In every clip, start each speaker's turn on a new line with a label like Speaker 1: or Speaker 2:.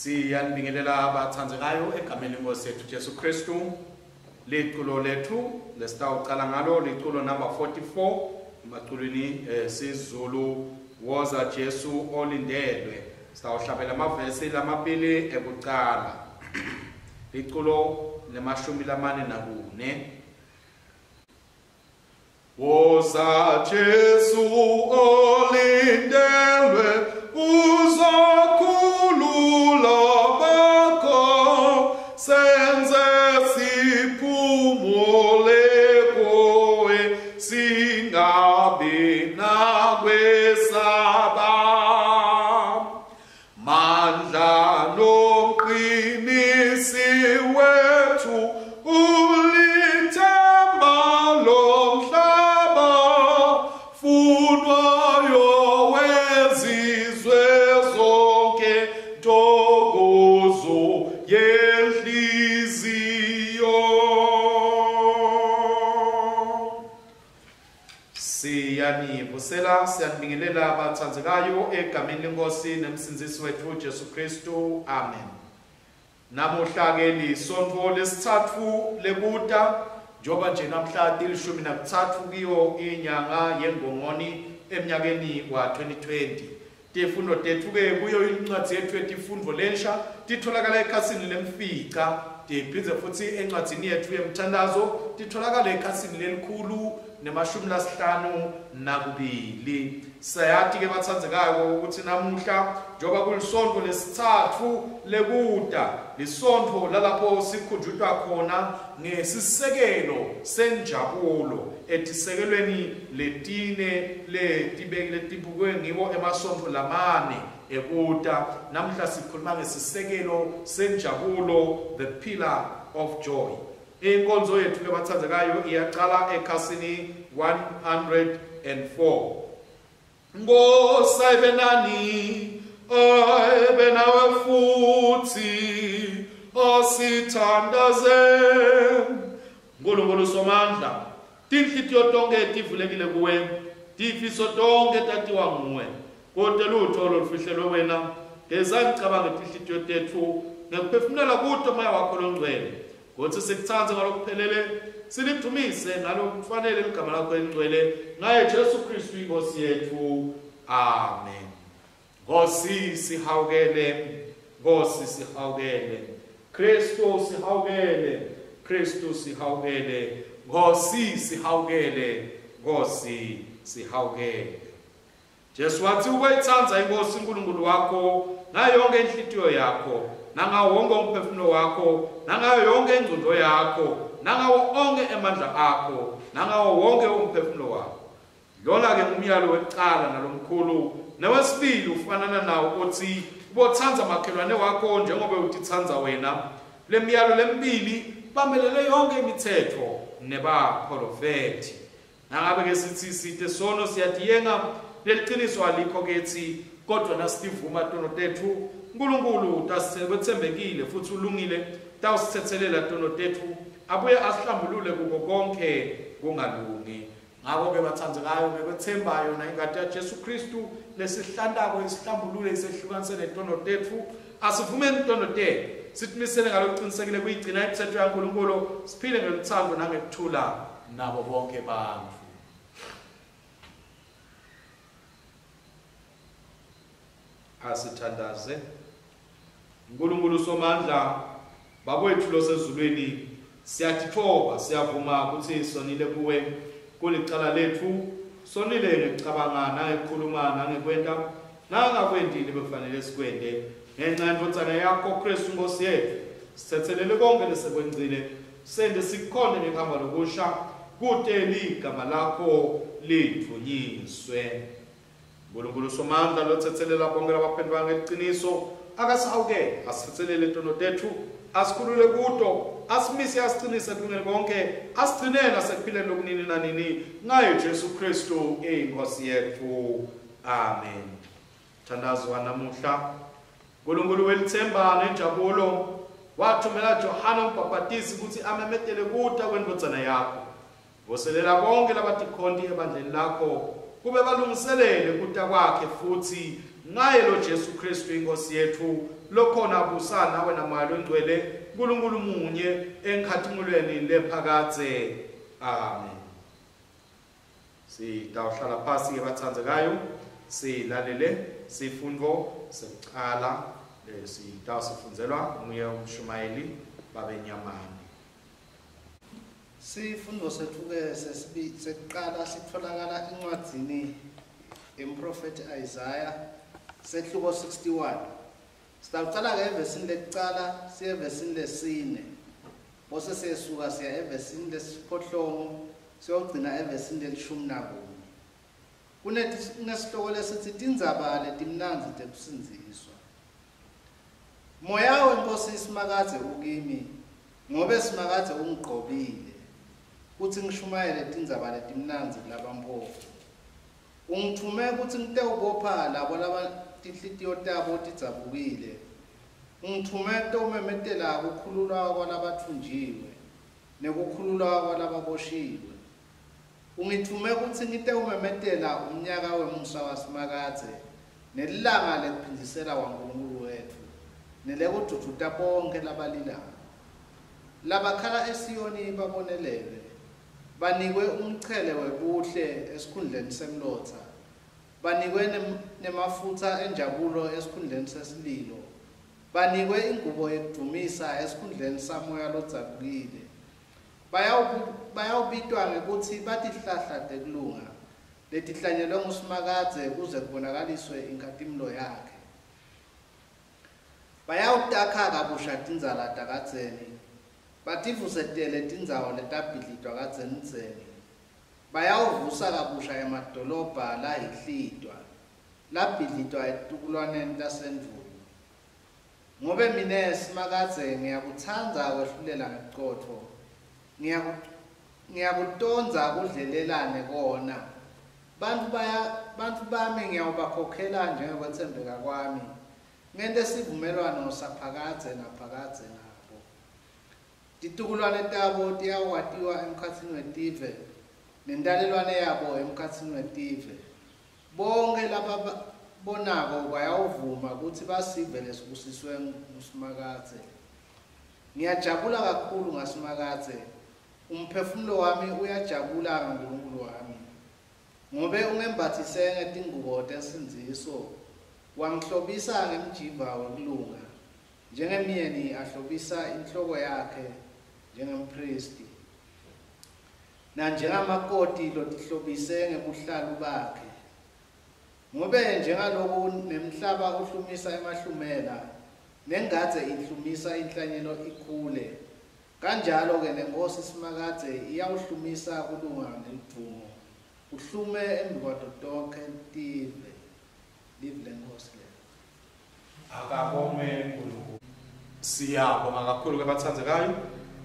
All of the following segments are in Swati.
Speaker 1: Siyanibingelela abathandzekayo egameni lenkosi yethu Jesu Kristu. Liculo lethu lesitawucala ngalo liculo number 44 emaculweni siZulu Woza Jesu olindelwe. Sitawuhlabela amavesi lamabili ekucala. Liculo lemashumi lamane nakune. Woza Jesu olindelwe uzokhulula bakho senze siphumule kuwe singabi nakwesaba mandla nomqinisi wethu ulithemba lomhlaba funwayo wezizwe zonke ntokozo yenhliziyo. Siyanivusela, siyanibingelela abathandzekayo egameni lenkosi nemsindzisi wethu Jesu Kristu. Amen. Namuhla ke lisontfo lesitsatfu lekuta njengoba nje namhla tilishumi nakutsatfu kiyo inyanga yengongoni eminyakeni wa-2020. Tifundo tetfu ke kuyo incwadzi yetfu yetifundvo lensha titholakala ekhasini lemfica tiphindze futsi encwadzini yetfu yemthandazo titholakala ekhasini lelikhulu nemashumi lasihlanu nakubili. Sayati ke batsandzekako ukuthi namuhla njengoba kulisontfo lesitsatfu lekuta lisontfo lalapho sikhunjutwa khona ngesisekelo senjabulo etisekelweni letine letibukwe ngiwo emasontfo lamane ekuta. Namuhla sikhuluma ngesisekelo senjabulo, the pillar of joy. Inkonzo yethu ke batsandzekayo iyaqala ekhasini 104. Nkosi ayibe nani, ayibe nawe futhi, asithandaze. Nkulunkulu Somandla, tinhlitiyo tonke tivulekile kuwe, tifiso tonke tatiwa nguwe. Kute lutho lolufihlelwe wena, geza ngicabange tinhlitiyo tetfu ngekuphefumulela kuto moya wakho longcwele. Kutsi sikutsandze ngalokuphelele, silidumise ngalokufanele ligama lakho elingcwele, ngaye Jesu Kristu inkosi yetfu. Amen. Nkosi sihawukele, Nkosi sihawukele, Kristu sihawukele, Kristu sihawukele, Nkosi sihawukele, Nkosi sihawukele. Jesu wathi uboyitsandza inkosi uNkulunkulu wakho ngayo yonke inhlitiyo yakho, nangawo wonke umphefumulo wakho, nangayo yonke ingcondvo yakho, nangawo onke emandla akho, nangawo wonke umphefumulo wakho. Lona ke ngumyalo wekucala nalomkhulu, newesibili ufanana nawo othi ubotsandza makhelwane wakho njengoba utitsandza wena. Lemiyalo lemibili bamelele yonke imithetho nebaprofethi. Nangabe ke sithi site sono siyatiyenga, leliciniso alikho ketsi, kodwa nasitivuma tono tetfu, uNkulunkulu wetsembekile futhi ulungile, tawusithethelela tono tetfu, abuye asihlambulule kuko konke kungalungi. Ngakho ke bathandzekayo ngekwetsemba yona ingati yaJesu Kristu lesihlantako isihlambulule isehlukanise netono tetfu, asivumeni tono tetfu, sitimisele ngalokuqinisekile kuyigcina imithetho yaNkulunkulu, siphile ngeluthando nangekuthula nabo bonke bantfu. Asithandaze. Nkulunkulu Somandla, Bakwethu losezulwini, siyatitfoba, siyavuma kutsi sonile kuwe, kulicala letfu, sonile ngekucabanga nangekukhuluma nangekwenta, nangakwenti lebekufanele sikwente. Ngenxa yendvodzana yakho Kristu Nkosi yetfu, sitsetselele konke lesekwencile, sente sikukhonte ngekuhamba lokusha, kute ligama lakho lidvunyiswe. Nkulunkulu Somandla lotsetselela bonke labaphendvuka ngeliciniso, akasihawukele, asitsetselele tono tetfu, asikhulule kuto, asimise asicinise ekulungeni konke, asigcine nasekuphileni lokunini nanini, ngaye Jesu Kristu iNkosi yetfu. Amen. Thandazo wanamuhla. Nkulunkulu welithemba nenjabulo wathumela Johana umbhabhatisi kutsi amemetele kuta kwendvodzana yakho. Vuselela bonke labatikhonti ebandleni lakho kube balungiselele kuta kwakhe futhi ngaye lo Jesu Kristu inkosi yethu lokhona abusa nawe namoya longcwele uNkulunkulu munye enkhathimulweni lephakadze. Amen. Sitawuhlala phasi ke bathandzekayo silalele sifundo sekucala sitawusifundzelwa nguye umshumayeli babenyamane.
Speaker 2: Sifundo sethu-ke sekuqala sitholakala encwadzini yemprofethi Isaiah sehluko 61. Sitawucala-ke evesini lekucala siye evesini lesine. Bose siyesuka siya evesini lesiphohlongo siyogcina evesini lelishumi nakunye. Kunesihloko lesithi tindzaba letimnandzi tekusindziswa. Moya weNkosi Simakadze ukimi, ngobe Simakadze ungigqobile kutsi ngishumayele tindzaba letimnandzi kulabampofu. Ungitfume kutsi ngitewubopha labo labatinhlitiyo tabo tidzabukile. Ungitfume kutewumemetela kukhululwa kwalabatfunjiwe nekukhululwa kwalababoshiwe. Ungitfume kutsi ngitewumemetela umnyaka wemusa waSimakadze nelilanga lekuphindzisela kwaNkulunkulu wetfu nelekududuta bonkhe labalilako. Labakhala eSiyoni babonelelwe, banikwe umchele webuhle esikhundleni semlotsa, banikwe nemafutsa enjabulo esikhundleni sesililo, banikwe ingubo yekudvumisa esikhundleni samoya lodzabukile. Bayawubitwa ngekutsi batihlahla tekulunga letihlanyelwe nguSimakadze kuze kubonakaliswe inkhatimulo yakhe. Bayawutakha kabusha tindzala takadzeni, bativusetele tindzawo letabhidlitwa kadzenidzeni. Bayawuvusa kabusha emadolobha lahihlitwa, labhidlitwa etitukulwaneni tasendvulo. Ngobe mine Simakadze ngiyakutsandza kwehlulela ngebucotfo, ngiyakutondza kudlelela nekona. Bantfu bami ngiyawubakhokhela njengekwetsembeka kwami, ngente sivumelwano saphakadze naphakadze nabo. Titukulwane tabo tiyawukwatiwa emkhatsini wetive, nentalelwane yabo emkhatsini wetive. Bonkhe lababonako bayawuvuma kutsi basive lesibusiswe nguSimakadze. Ngiyajabula kakhulu ngaSimakadze, umphefumulo wami uyajabula ngaNkulunkulu wami. Ngobe ungembatsise ngetingubo tensindziso, wangihlobisa ngemjiva wekulunga, njengemyeni ahlobisa inhloko yakhe njengemphristi, nanjengamakoti lotihlobise ngebuhlalu bakhe. Ngobe njengaloku nemhlaba uhlumisa emahlumela, nengadze ihlumisa inhlanyelo ikhule, kanjalo-ke neNkhosi Simakadze iyawuhlumisa kulunga neludvumo, kuhlume embikwato tonkhe tive. Livi leNkhosi lelo.
Speaker 1: Akabongwe uNkulunkulu. Siyabonga kakhulu ke bathandzekayo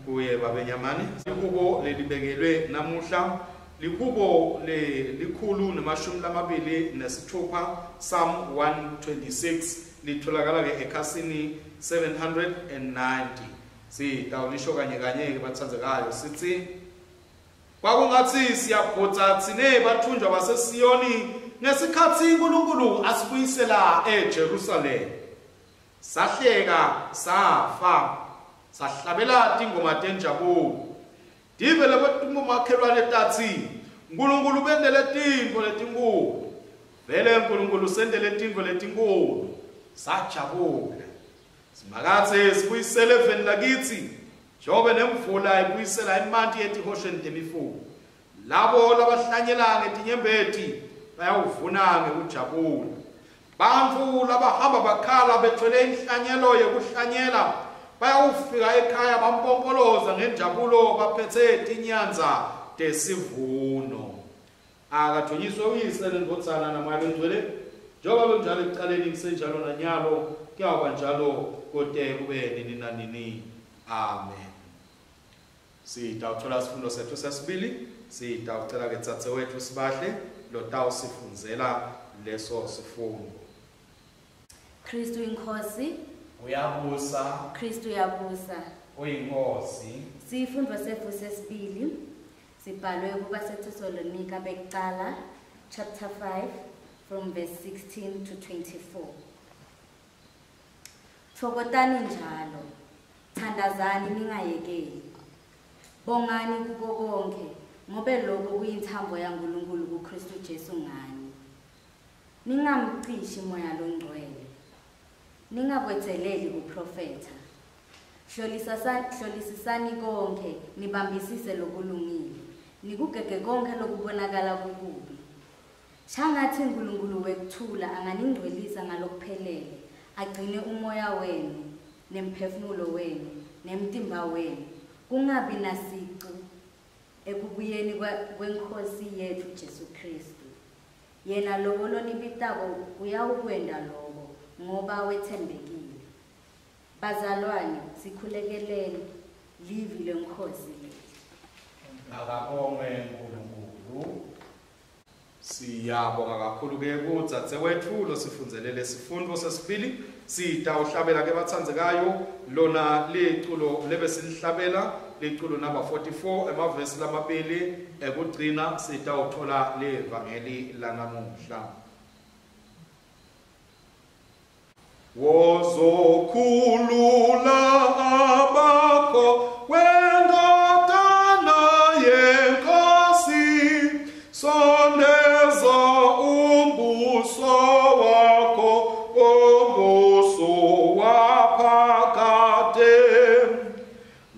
Speaker 1: kuye babenyamane. Lihubo lelibekelwe namuhla lihubo le-126 Psalm 126 litholakala ke ekhasini 790. Sitawulisho kanye kanye ke bathandzekayo sithi kwakungathi siyabhodza thine bathunjwa baseSiyoni ngesikhathi uNkulunkulu asibuyisela eJerusalem. Sahleka safa, sahlabela tingoma tenjabulo. Tive lebomakhelwane tatsi uNkulunkulu bendele tintfo letinkulu. Vele uNkulunkulu sendele tintfo letinkulu. Sajabula. Simakadze sibuyisele eveni lakitsi njengobe nemvula ibuyisela emanti etihosheni temifula. Labo labahlanyela ngetinyembeti bayawuvuna ngekujabula. Bantfu labahamba bakhala bethwele inhlanyelo yekuhlanyela bayawufika ekhaya bampompoloza ngenjabulo baphethe tinyandza tesivuno. Akadunyiswe uyise nendvodzana naMoya Longcwele, njengoba bekunjalo ekucaleni kusenjalo nanyalo, kuyawuba njalo kote kube nini nanini. Amen. Sitawuthola sifundo sethu sesibili, sitawucela ke dzadzewethu Sibahle lotawusifundzela leso sifundo.
Speaker 3: Kristu inkosi,
Speaker 1: Uyabusa,
Speaker 3: Kristu uyabusa.
Speaker 1: Uyinkosi.
Speaker 3: Sifundo sethu sesibili sibhalwe kubaseThesalonika bekucala chapter 5 from verse 16 to 24. Thokotani njalo, thandazani ningayekeli. Bongani kuko konke, ngobe lokho kuyinthambo yaNkulunkulu kuKristu Jesu ngani. Ningamcishi moya longcwele. Ningakwetheleli kuprofetha. Hlolisisani konke, nibambisise lokulungile. Nikugege konke lokubonakala kukubi. Shangathi uNkulunkulu wekuthula anganingcwelisa ngalokuphelele, agcine umoya wenu, nemphefumulo wenu, nemtimba wenu, kungabi nasici ekubuyeni kweNkosi yethu Jesu Kristu. Yena lowo lonibitako uyawukwenda loko, ngoba wethembekile. Bazalwane, sikhulekeleni livi leNkosi leli.
Speaker 1: Akabongwe uNkulunkulu. Siyabonga kakhulu ke kudzadzewethu losifunzelele sifundo sesibili. Sitawuhlabela ke batsandzekayo lona liculo lebesilihlabela, liculo number 44 emavesi lamabili ekugcina. Sitawuthola levangeli lanamuhla. Wozokhulula abakho wendodana yenkosi, sondeza umbuso wakho, umbuso waphakade.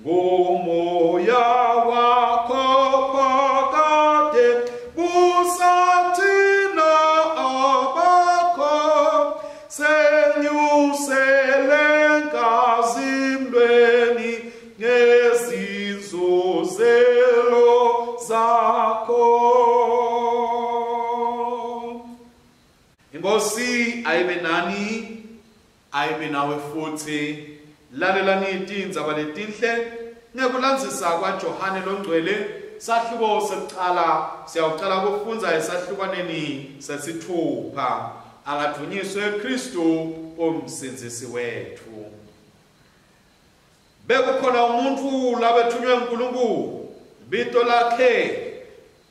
Speaker 1: Ngumoya wakho phakade, busathina abakho, senyusele nkazimlweni ngezizuzelo zakho. Inkosi ayibe nani,
Speaker 4: ayibe nawe futhi.
Speaker 1: Lalelani tindzaba letinhle ngekulandzisa kwaJohane longcwele, sahluko sekucala. Siyawucala kufundza esahlukwaneni sesithupha. Akadvunyiswe Kristu umsindzisi wethu. Bekukhona umuntu labethunywe uNkulunkulu, bito lakhe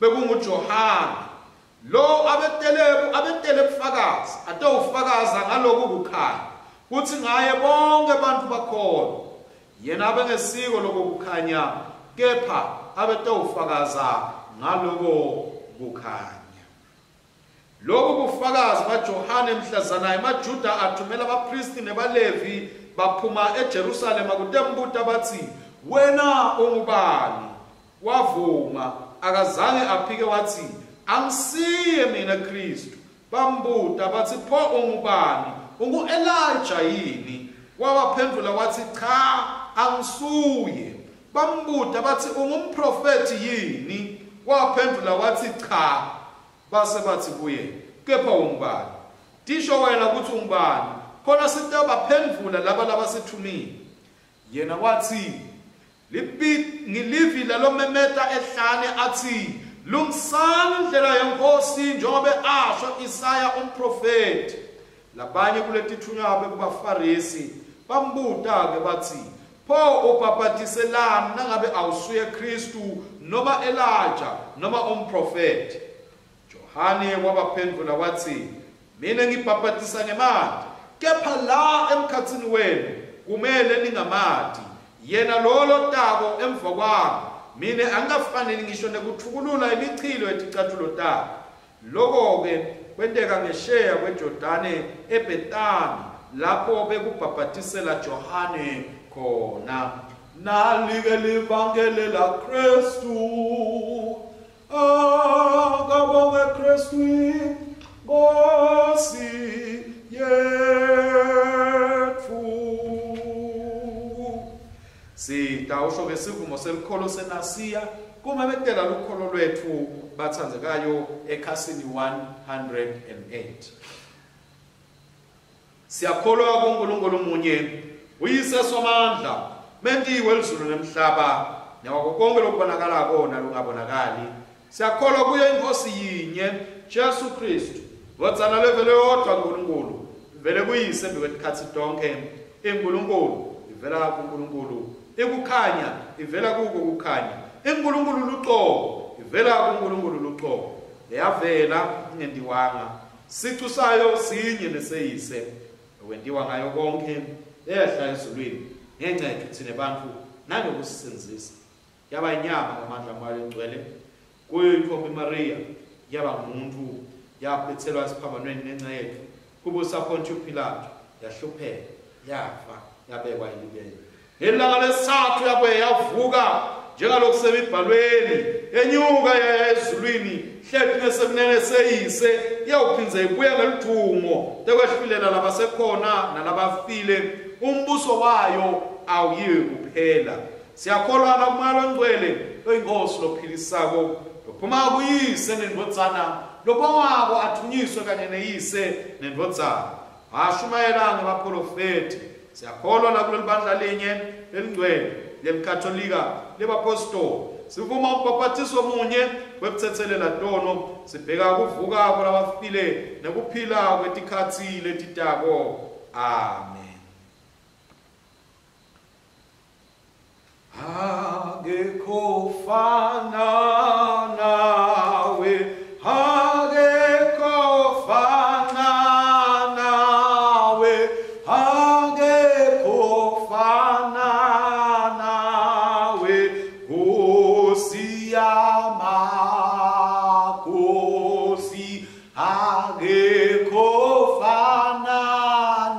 Speaker 1: bekunguJohane. Lo abetele bufakazi, atewufakaza ngaloku kukhanya, kutsi ngaye bonke bantfu bakhona. Yena abengesiko loko kukhanya, kepha abetewufakaza ngaloko kukhanya. Lobu bufakazi baJohane mhlazana emaJuda athumela abaphristi nebaLevi baphuma eJerusalema kutembuta bathi, wena ungubani? Wavuma, akazange aphike, wathi, angisiye mina Kristu. Bambuta bathi, pho ungubani? Ungu-Elijah yini? Wabaphendula wathi, cha, angisuye. Bambuta bathi, ungumprofethi yini? Waphendula wathi, cha. Base bathi kuye, kepha ungubani? Tisho wena ukuthi ungubani, khona sitabaphendvula laba labasithumile. Yena wathi, ngilivi lalomemeta ehlane athi, lungisani indlela yenkosi njengoba asho Isaya umprofeti. Labanye kuletithunywa bekubaFarisi bambuta ke bathi, pho ubhabhatiselani nangabe awusuye Kristu noma Elijah noma umprofeti? Johane wabaphendvula wathi, mina ngibhabhatisa ngemanti, kepha la emkhatsini wenu kumele ningamati. Yena lo lotako emva kwami, mina angafaneli ngisho nekuthukulula imichilo yeticathulo takhe. Loko-ke kwenteka ngesheya kweJordane eBethani, lapho bekubhabhatisela Johane khona. Nalike livangeli la Kristu. Akabongwe Kristu Nkosi yetfu. Sitawusho ke sivumo selikholo senasiya kumemetela lukholo lwetfu batsandzekayo ekhasini 108. Siyakholwa kuNkulunkulu munye, uyise somandla, menti welizulu nemhlaba, newako konke lokubonakalako nalungabonakali. Siyakholwa kuyo inkosi yinye, Jesu Kristu, ndvodzana levele yodvwa kuNkulunkulu, ivele kuyise embikwekhatsi tonke. INkulunkulu ivela kuNkulunkulu, ikukhanya ivela kuko kukhanya. INkulunkulu lucobo ivela kuNkulunkulu lucobo. Leyavela ingentiwanga. Sicu sayo sinye neseyise. Lokwentiwa ngayo konkhe leyehla ezulwini ngenca yetfu tsine bantfu nangekusisindzisa. Yaba inyama ngamandla aMoya Longcwele kuyo intfombi Mariya, yaba ngumuntfu, yabetselwa esiphambanweni ngenca yetfu, kubusa Pontiyu Pilatu, yahlupheka, yafa, yabekwa elibeni. Ngelilanga lesitsatfu yabuye yavuka njengaloku semibhalweni, yenyuka yaya ezulwini, hleti ngesekunene seyise, iyawuphindze ibuye ngeludvumo tekwehlulela labasekhona nalabafile, umbuso wayo awuyiwi kuphela. Siyakholwa nakuMoya Longcwele loyiNkhosi lophilisako, lophuma kuYise neNdvodzana, lobongwako athunyiswe kanye neYise neNdvodzana. Washumayela ngebaprofethi. Siyakholwa nakuleli bandla linye lelingcwele lelikatholika lebapostoli. Sivuma umbhaphathiso munye wekuthethelela tono, sibheka kuvuka kwalabafile nekuphila kwetikhatsi letitako. Amen. Akekho fana nawe, akekho fana nawe, akekho fana nawe, Nkosi yamakhosi, akekho fana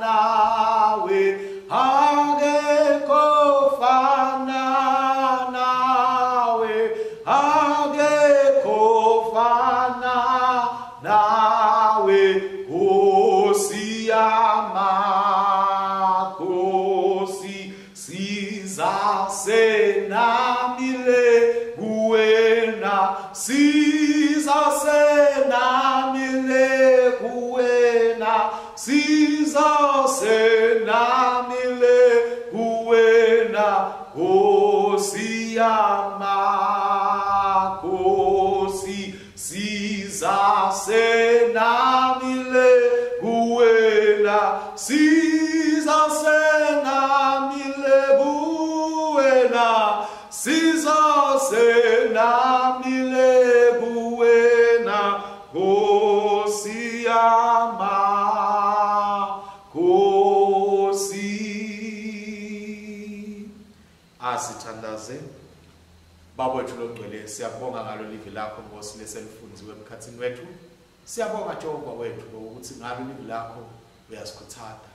Speaker 1: nawe, akekho fana nawe, akekho fana nawe, Nkosi yamakhosi, siza senamile kuwena, siza senamile kuwena, siza senamile kuwena, Nkosi yamakhosi, siza senamile kuwena, siza senamile kuwena, siza senamile kuwena, Nkosi yamakhosi. Asithandaze. Baba wethu longcwele, siyabonga ngalo livi lakho Nkosi leselifundziwe emkhatsini wethu. Siyabonga Jehova wethu ukuthi ngalo livi lakho uyasikhuthata,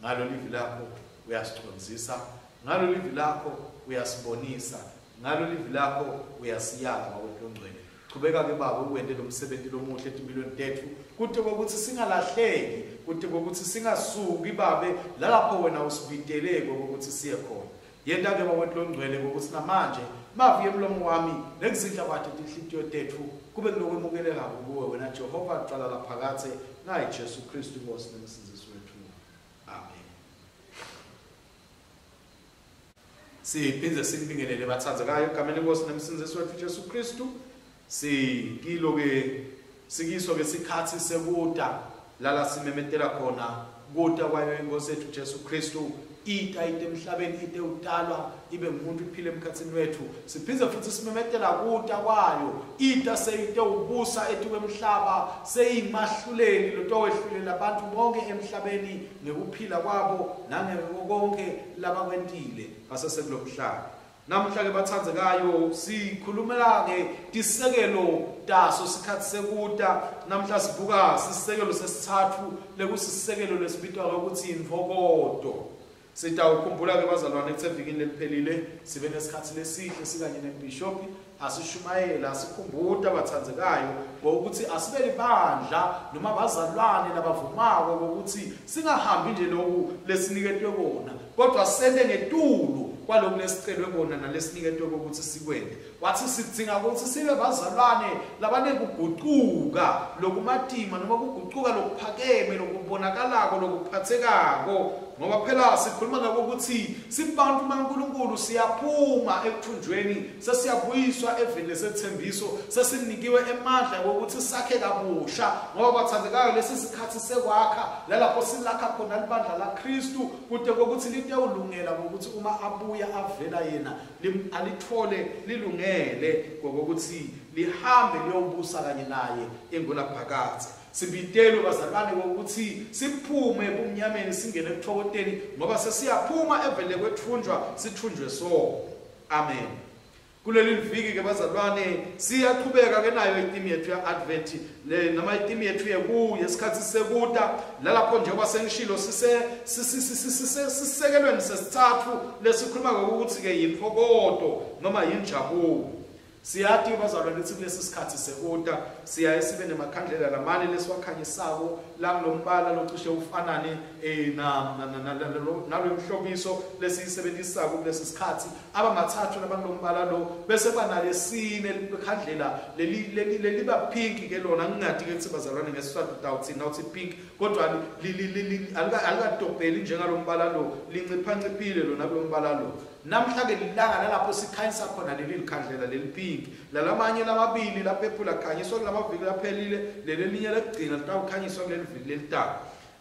Speaker 1: ngalo livi lakho uyasicondzisa, ngalo livi lakho uyasibonisa, ngalo livi lakho uyasiyala Baba wethu longcwele. Chubeka ke Baba uwente lo msebenzi lomuhle etimpilweni tetfu, kute kokuthi singalahleki, kute kokuthi singasuki Babe lalapho wena usibiteleko ukuthi siye khona. Yenta ke Baba wethu longcwele ngokuthi namanje mavi emlomo wami nekuzindla kwathu tinhlitiyo tetfu kube kulokwemukelekako kuwe wena Jehova kuqala laphakathe ngaye Jesu Kristu Nkosi nemsindzisi wethu. Amen. Siphindze simbingelele bathandzekayo egameni lenkosi nemsindzisi wethu Jesu Kristu. Sikilo ke sikiso ke sikhatsi sekuta lala simemetela khona kuta kwayo inkosi yethu Jesu Kristu, ita ite emhlabeni, ite utalwa ibe ngumuntu iphile emkhatsini wethu. Siphindze futhi simemetela kuta kwayo, ita seyite ubusa etikwemhlaba, seyimahluleli lotowehlulela abantu bonke emhlabeni ngekuphila kwabo nangekonke labakwentile basesekulomhlaba. Namuhla ke bathandzekayo sikhulumela ke tisekelo taso sikhatsi sekuta. Namuhla sibuka sisekelo sesitsatfu lekusisekelo lesibitwa ngokuthi intfokoto. Sitawukhumbula ke bazalwane evikini leliphelile sibe nesikhatsi lesihle sikanye nembhishophi asishumayela asikhumbuta bathandzekayo ngokuthi asibe libandla noma bazalwane labavumako ngokuthi singahambi nje lokhu lesiniketwe kona, kodwa sente ngetulu kwaloku lesicelwe kona nalesiniketwe ukuthi sikwente. Wathi sidzinga ukuthi sibe bazalwane labanekugucuka lokumatima noma kugucuka lokuphakeme lokubonakalako lokuphathekako, ngoba phela sikhuluma ngokuthi sibantu baNkulunkulu, siyaphuma ekuthunjweni, sesiyabuyiswa eveni lesethembiso, sesinikiwe emandla wokuthi sakhe kabusha, ngoba bathandekayo lesi sikhathi sekwakha lalapho silakha khona libandla la Kristu kute kokuthi litewulungela ngokuthi uma abuya avela yena alithole lilungele ngokuthi
Speaker 4: Lihambe liyobusa kanye naye engunaphakadze. Sibitelwe bazalwane ukuthi siphume ebumnyameni singene ekuthokoteni, ngoba sesiyaphuma evele kwethunjwa sithunjwe so. Amen. Kuleli viki ke bazalwane siyaqhubeka ke nayo itimu yethu ya Advent le noma itimu yethu yekuya isikhathi sekuta lalapho njengoba sengishilo sise sisekelweni sesithathu lesikhuluma ngokuthi ke yintokoto noma yinjabulo. Siyati bazalwane ukuthi kulesi sikhathi sekuta siyaye sibe nemakhandlela lamane lesiwakhanyisako langulombala locishe ufanane nalo mhlobiso lesiyisebenzisako kulesi sikhathi. Abamathathu labangulombala lo bese banalesine likhandlela leli leliba pink ke lona. Ngingadi ke ukuthi bazalwane ngeSiswati utawuthini nawuthi pink, kodwa alikadobheli njengalombala lo, linciphanciphile lona kulombala lo. Namhla ke lilanga lalapho sikhanyisa khona leli likhandlela leli pink, lalamanye lamabili laphephula khanyiswa kulamaviki laphelile, leli linye lekugcina litawukhanyiswa kuleli viki lelitako.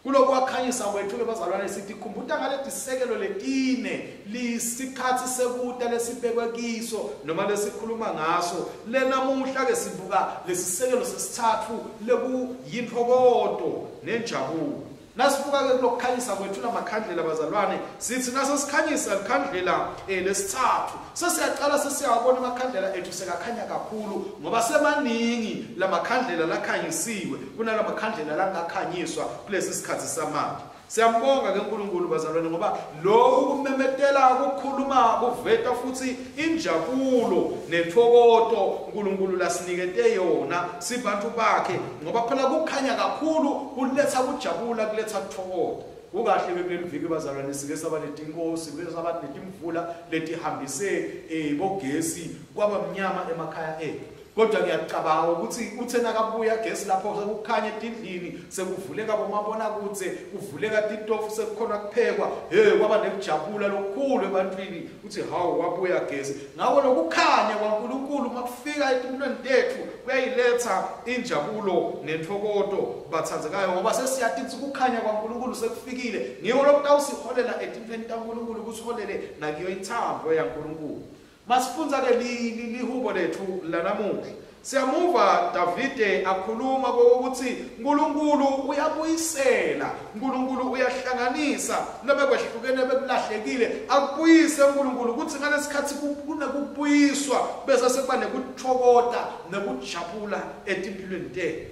Speaker 4: Kuloko wakhanyisa kwethu ke bazalwane sithi khumbuta ngaleti sekelo letine lisikhathi sekuta lesibekwe kiso noma lesikhuluma ngaso. Lenamuhla ke sibuka lesisekelo sesithathu lekuyintokoto nenjabulo. Nasibuka ke kulokukhanyisa kwethu lamakhandlela bazalwane sithi nasesikhanyisa likhandlela lesithathu sesiyaqala sesiyawabona amakhandlela ethu sekakhanya kakhulu, ngoba semaningi lamakhandlela lakhanyisiwe kunalamakhandlela langakhanyiswa kulesi sikhathi samanje. Siyambonga ke uNkulunkulu bazalwane, ngoba lokhu kumemetela ukukhuluma kuveta futhi injabulo nethokoto uNkulunkulu lasinikete yona sibantu bakhe, ngoba phela kukhanya kakhulu kuletha kujabula, kuletha kuthokoza. Kukahle ke kuleli viki bazalwane sike saba netinkosi, sike saba netimvula letihambise bogesi kwaba mnyama emakhaya ethu. Kodwa ngiyacabanga ukuthi uthe nakabuya gesi lapho sekukhanya etindlini, sekuvuleka bomabonakude, kuvuleka titofu, sekukhona kuphekwa, hey kwaba nekujabula lokukhulu ebantwini uthi hawu wabuya gesi. Ngakho lokukhanya kwaNkulunkulu makufika etimpilweni tethu kuyayiletha injabulo nentokoto bathandzekayo, ngoba sesiyati ukuthi ukukhanya kwaNkulunkulu sekufikile. Ngiko lokutawusiholela etimpilweni taNkulunkulu, kusiholele nakuyo inthando yaNkulunkulu. Masifundza ke lihubo lethu lanamuhla. Siyamuva Davide akhuluma ukuthi uNkulunkulu uyabuyisela, uNkulunkulu uyahlanganisa lobekwehlukene bekulahlekile, akubuyise uNkulunkulu ukuthi ngalesikhathi kunekubuyiswa bese sekuba nekuthokota nekujabula etimpilweni tethu.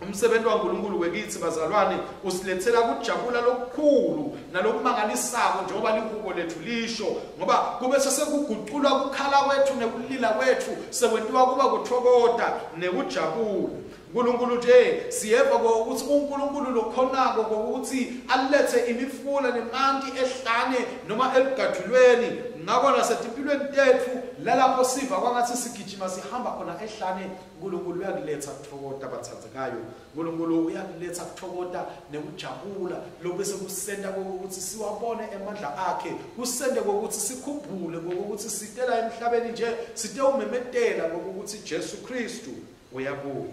Speaker 4: Umsebenzi waNkulunkulu wekithi bazalwane usilethela kujabula lokukhulu nalokumangalisako njengoba lihubo lethu lisho, ngoba kube sesekuguqulwa kukhala kwethu nekulila kwethu sekwentiwa kuba kuthokota nekujabula. uNkulunkulu nje siyeva ukuthi uNkulunkulu lokhonako ukuthi alethe imifula nemanti ehlane noma elugadulweni. Ngakho nasetimpilweni tethu lalapho siva kwangathi sigijima sihamba khona ehlane, uNkulunkulu uyakuletha kuthokota bathandzekayo. uNkulunkulu uyakuletha kuthokota nekujabula lokubese kusenta ukuthi siwabone emandla akhe, kusente ukuthi sikhumbule ukuthi sitela emhlabeni nje site umemetela ngokuthi Jesu Kristu uyabuya.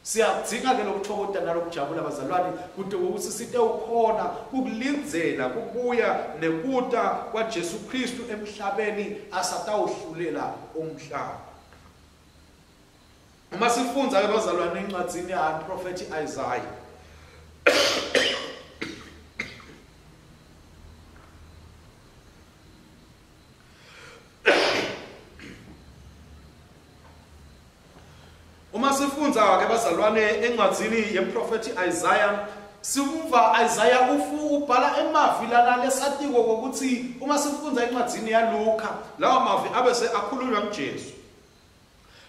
Speaker 4: Siyadzinga ke lokuthokota nalokujabula bazalwane kude ukuthi site ukhona ukulindzela kubuya nekuta kwaJesu Kristu emhlabeni asatawuhlulela umhlaba. Uma sifundza ke bazalwane encwadzini yaProfethi Isaiah, uma sifundza ke bazalwane encwadzini yeProfethi Isaiah, simuva Isaiah ubhala emavi lana lesatiko ukuthi uma sifundza encwadzini yaLuka lawa mavi abese akhulunywa nguJesu.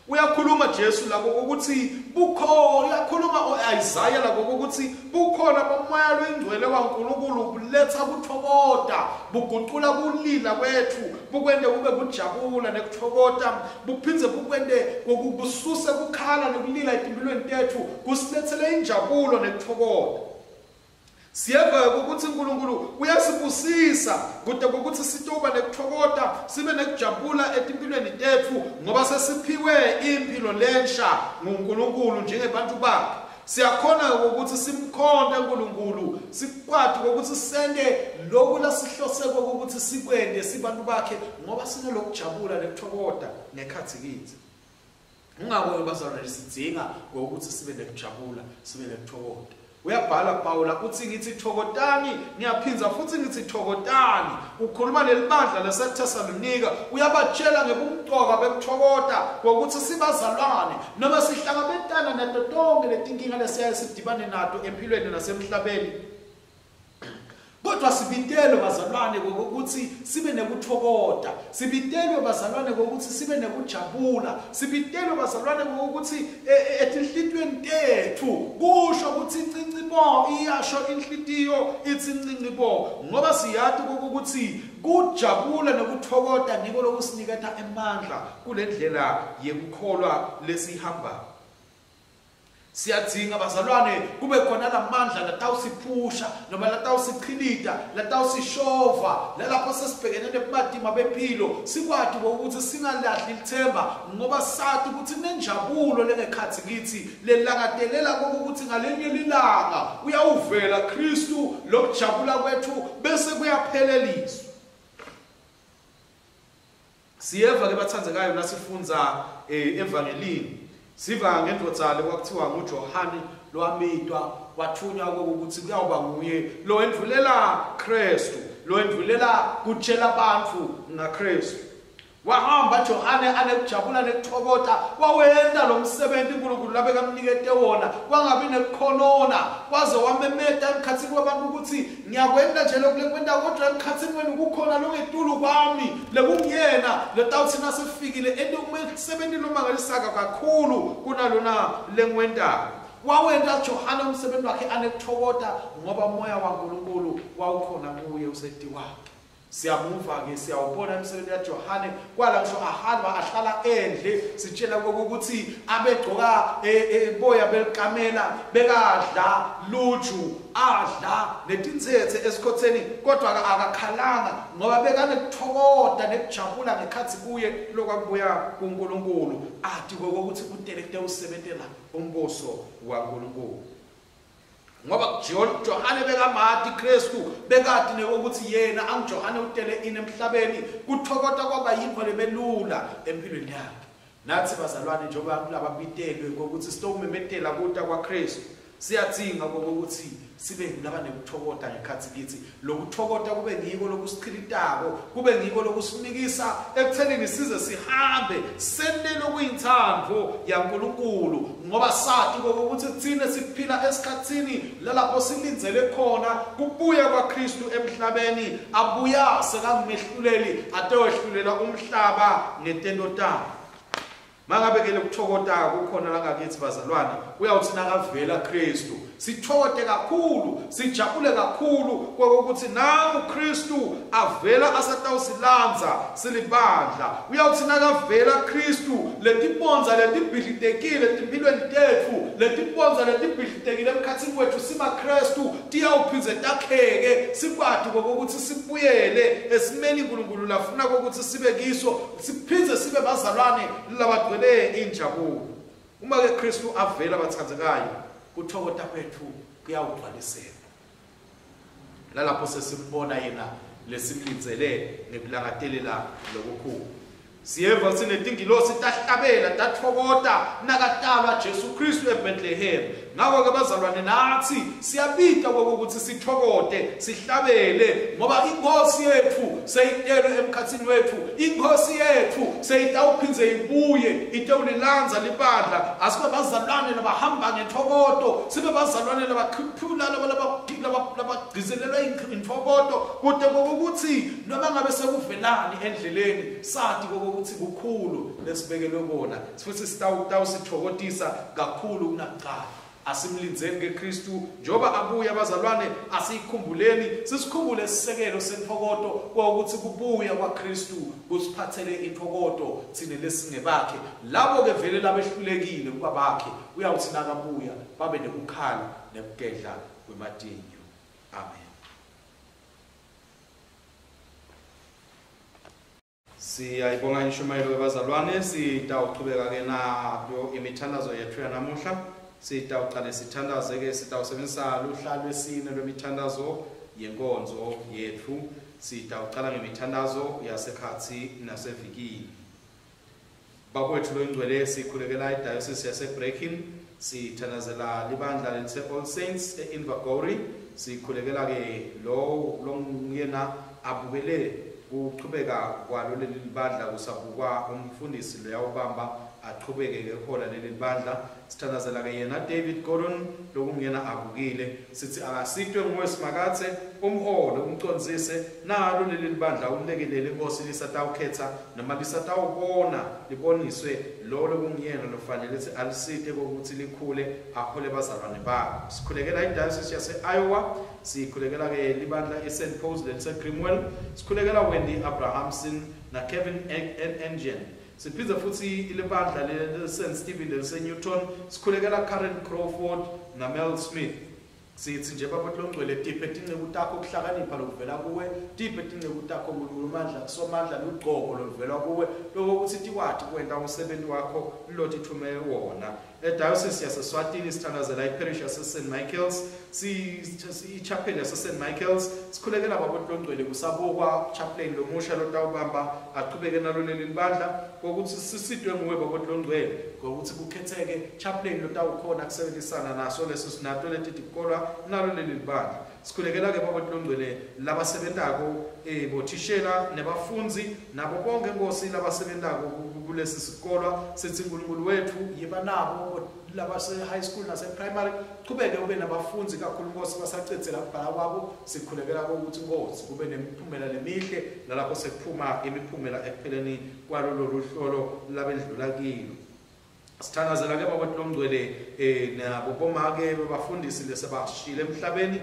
Speaker 4: Uyakhuluma Jesu lapho ukuthi bukhona, uyakhuluma uIsaiah lapho ukuthi bukhona bomoya lwengcwele waNkulunkulu buletha kuthokota, buguqula kulila kwethu, bukwende kube kujabula nekuthokota, buphindze bukwende kususe kukhala nekulila etimpilweni tethu, kusilethele injabulo nekuthokota. Siyeva ukuthi uNkulunkulu uyasibusisa kude ukuthi sitoba nekuthokota sibe nekujabula etimpilweni tethu, ngoba sesiphiwe impilo lensha nguNkulunkulu njengebantu bakhe. Siyakhona ukuthi simkhonte uNkulunkulu, sikwati ukuthi sende lokhu lasihloseko ukuthi sikwende sibantu bakhe, ngoba sinelokujabula nekuthokota ngekhathi kithi. Ungako bazalwane sidzinga ngokuthi sibe nekujabula, sibe nekuthokoza. Uyabhala Pawula uthi ngithi thokotani, ngiyaphinza futhi ngithi thokotani. Ukhuluma nelibandla laseThesalonika, uyabatshela ngebumcoka bekuthokota ngokuthi sibazalwane noma sihlangabetana nato tonke letinkinga lesiyaye sidibane nato empilweni nasemhlabeni. Kodwa sibitelwe bazalwane ngokuthi sibe nekuthokota, sibitelwe bazalwane ngokuthi sibe nekujabula, sibitelwe bazalwane ngokuthi etinhlitiyweni tethu kusho ukuthi incinci bo, iyasho inhlitiyo ithi incinci bo, ngoba siyati ukuthi kujabula nokuthokota ngiko lokusiniketa emandla kule ndlela yekukholwa lesihambayo. Siyadzinga bazalwane kube khona lamandla latawusiphusha noma latawusichilita latawusishova lalapho sesibhekene nebumatima bempilo, sikwati ukuthi singalahli lithemba ngoba sathi ukuthi nenjabulo lengekhathi kithi lelangatelela ukuthi ngalenye lilanga uyawuvela Kristu, lokujabula kwethu bese kuyapheleliswa. Siyeva ke bathandzekayo nasifunza evangelini, siva ngendvodza lekwakuthiwa nguJohane lowamitwa wathunywa ukuthi kuyawuba nguye lowendvulela Kristu, lowendvulela kutshela abantu ngaKristu. Wahamba Johane anekujabula nekuthokota, wawenta lo msebenzi uNkulunkulu labekamnikete wona, wangabi nekukhonona, waze wamemeta emkhathini wabantu ukuthi ngiyakwenta nje lokhu lekwenta, kodwa emkhathini wenu kukhona longetulu kwami lekungiyena letawuthi nasifikile ente umsebenzi lomangalisaka kakhulu kunalona lengiwentayo. Wawenta Johane umsebenzi wakhe anekuthokota ngoba umoya waNkulunkulu wawukhona kuye usetiwakhe. Siyamuva ke siyawubona emsebenzini kaJohane kwala ngisho ahamba ahlala endle, sitshela ukuthi abegcoka boya belikamela, bekadla luju, adla netintsetse esikhotheni, kodwa akakhalanga ngoba bekanekuthokota nekujabula ngekhathi kuye lokwakubuya kuNkulunkulu, athi ukuthi utelekte usebentela umbuso waNkulunkulu. Ngoba Johane bekamati Kristu, bekati nekokuthi yena anguJohane utele ini emhlabeni, kuthokota kwaba yintfo lemelula empilweni yakhe. Nathi bazalwane njengoba lababitelwe ngokuthi sitokumemetela kuta kwaKristu, siyadzinga ukuthi sibe laba nekuthokota ngekhathi kithi. Lokuthokota kube ngiko lokusichilitako, kube ngiko lokusinikisa ekuthenini size sihambe sente lokuyintsandvo yaNkulunkulu, ngoba sathi ukuthi thina siphila esikhathini lalapho silindzele khona kubuya kwaKristu emhlabeni, abuya sekangumehluleli atewehlulela umhlaba ngetento takhe. Mangabe ke lokuthokota kukhona la ngakithi bazalwane, uyawuthi nakavela Kristu sithokote kakhulu, sijabule kakhulu kokuthi nangu Kristu avela asatawusilandza silibandla. Uyawuthi nakavela Kristu letibonza letibhidlitekile etimpilweni tetfu, letibonza letibhidlitekile emkhathini wethu simaKristu tiyawuphindze takheke, sikwati kokuthi sibuyele esimeni uNkulunkulu lafuna kokuthi sibe kiso, siphindze sibe bazalwane labagcwele injabulo. Uma ke Kristu avela bathandzekayo, kuthokota kwethu kuyawugcwaliseka. Lalapho sesimbona yena lesimlindzele ngekulangadelela lokukhulu. Siyeva sinetingilosi tahlabela tathokota nakatalwa Jesu Kristu eBethlehem. Ngakho ke bazalwane nathi siyabita ukuthi sithokote sihlabele, ngoba inkosi yethu seyitelwe emkhathini wethu, inkosi yethu seyitawuphindze ibuye itewulilandza libandla. Asibe bazalwane labahamba ngethokoto, sibe bazalwane labakhuphula labagcizelelwa inthokoto, kude kokuthi noma ngabe sekuvelani endleleni sathi kokuthi kukhulu lesibekelwe kona, futhi sitawusithokotisa kakhulu kunakuqala. Asimlindzeni ke Kristu njoba abuya bazalwane, asiyikhumbuleni, sisikhumbule isisekelo senthokoto ukuthi kubuya kwaKristu kusiphathele inthokoto thine lesingebakhe. Labo ke vele labehlulekile kuba bakhe, uyawuthi nakabuya babe nekukhala nekugedla kwematinyo. Amen. Siyayibonga inshumayelo yabazalwane. Sitawuchubeka ke nayo imithandazo yethu yanamuhla. Sitawuqale sithandaze ke, sitawusebenzisa luhla lwesine lwemithandazo yenkonzo yethu. Sitawuqala ngemithandazo yasekhathi nasevikini. Bakwethu loyingcwele, sikhulekela idiocese yaseBrecken, sithandazela libandla lelise All Saints e-Invergowrie. Sikhulekela ke lo longuyena abukele kuchubeka kwalo leli libandla, kusabukwa umfundisi loyawubamba achubeke ke hola leli libandla. Sithandazela ke yena David Gordon lokungena abukile, sithi akasitwe nguwe Simakadze, umhole, umcondzise nalo leli libandla, umlekelele Nkosi, lisatawukhetha noma lisatawubona liboniswe lo lokungiyena lofanele ukuthi alisite kokuthi likhule, ahole bazalwane babo. Sikhulekela idiocese yase-Iowa, sikhulekela ke libandla i-St Paul's lelise-Grimwell. Sikhulekela Wendy Abrahamson na-Kevin Engen. Siphindze futhi libandla le-St Stephen lelise-Newton. Sikhulekela Karen Crawford naMel Smith. Sithi nje Baba longcwele, tiphe tinceku takho kuhlakanipha lokuvela kuwe, tiphe tinceku takho Nkulunkulu mandla somandla lugcobo loluvela kuwe lokuthi tikwati kwenta umsebenzi wakho lotithume wona. Ediocese yaseSwatini sithandazela iparish yase-St Michael's, i-chapel yase-St Michael's. Sikhulekela Baba longcwele kusabukwa chaplain lomusha lotawubamba achubeke nalo leli libandla, kokuthi sisitwe nguwe Baba longcwele ngokuthi kukhetheke chaplain lotawukhona kusebenzisana naso leso sinato leti tikolwa nalo leli libandla. Sikhulekela ke Baba longcwele labasebentako, bothishela nebafundzi nabo bonke Nkosi labasebentako kulesi sikolwa. Sithi Nkulunkulu wethu, yiba nabo labase high school nase primary, chubeke ube nabafundzi kakhulu Nkosi basacedzela kubhala kwabo. Sikhulekela ukuthi Nkosi kube nemiphumela lemihle nalapho sekuphuma imiphumela ekupheleni kwalo lolu hlolo labendlula kilo. Sithandazela ke Baba longcwele nabo bomake bebafundisi lesebashile emhlabeni.